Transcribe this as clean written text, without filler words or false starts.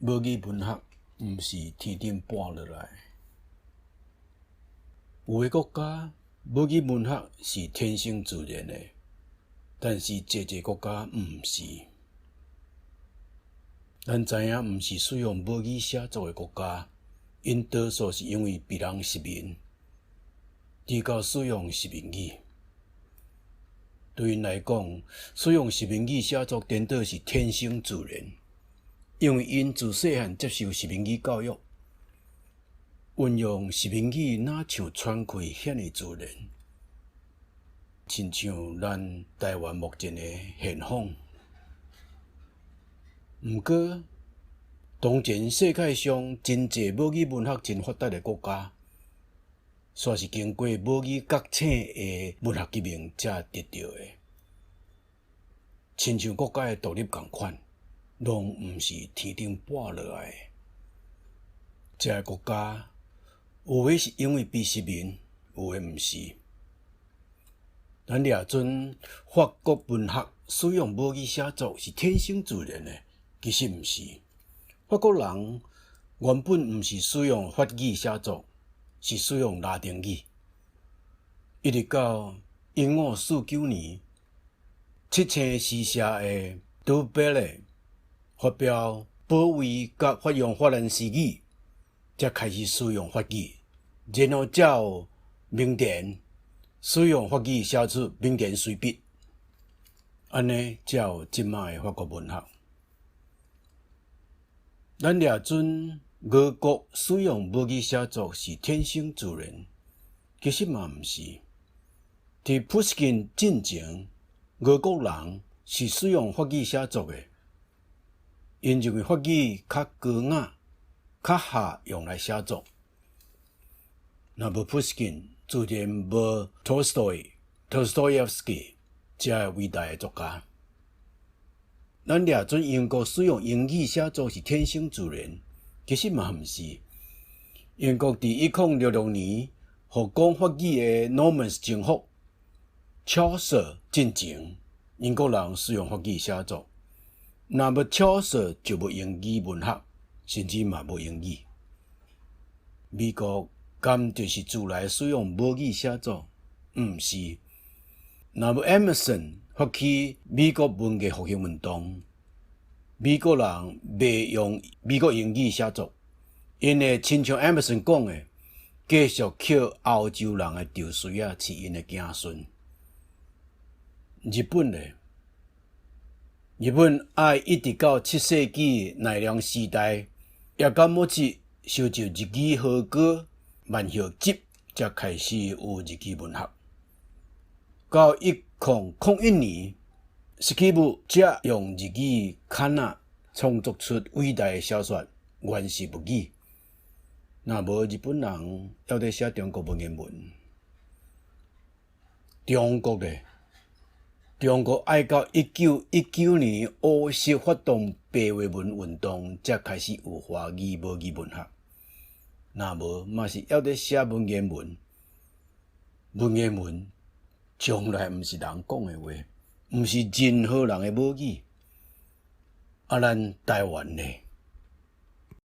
母語文學毋是天頂跋落來。有的國家母語文學是天生自然的，但是濟濟國家毋是。咱知影毋是使用母語寫作的國家，𪜶多數是因為被人殖民，直到使用殖民語。對𪜶來講，使用殖民語寫作顛倒是天生自然，因為𪜶自細漢接受殖民語教育，運用殖民語若像喘氣遐爾自然，親像咱台灣目前的現況。毋過，當前世界上真濟母語文學真發達的國家，煞是經過母語覺醒的文學革命才得著的。親像國家的獨立仝款，攏毋是天頂跋落來的。這个國家有的是因為被殖民，有的毋是。咱掠準法國文學使用母語寫作是天生自然的，其實毋是。法國人原本毋是使用法語寫作，是使用拉丁語。一直到1549年，七星詩社的杜貝勒發表保衛佮發揚法蘭西語，才開始使用法語，然後才有明田使用法語寫出《明田隨筆》，按呢才有這馬的法國文學。咱掠準俄國使用母語寫作是天生自然，其實嘛毋是。佇普希金進前，俄國人是使用法語寫作的，𪜶認為法語較高雅、較合用來寫作。若無普希金，自然無托爾斯泰、托斯托耶夫斯基這个偉大的作家。咱掠準英國使用英語寫作是天生自然，其實嘛毋是。英國佇1066年，予講法語的諾曼征服，喬瑟進前，英國人使用法語寫作。若無喬瑟，就無英語文學，甚至嘛無英語。美國敢就是自來使用母語寫作？毋是。若無 Emerson 發起美國文藝復興運動，美國人袂用美國英語寫作，𪜶會親像 Emerson 講的，繼續靠歐洲人的搥槌仔飼𪜶的子孫。日本咧，日本愛一直到7世紀奈良時代，夜間末節收集日語和歌萬葉集，才開始有日語文學。到1001年，式部才用日語カナ創作出偉大的小說《源氏物語》。若無日本人猶咧寫中國文言文，中國咧，中國愛到1919年胡適發動白話文運動，才開始有華語母語文學。若無嘛是猶咧寫文言文，文言文從來毋是人講的話，毋是任何人的母語。啊，咱台灣咧？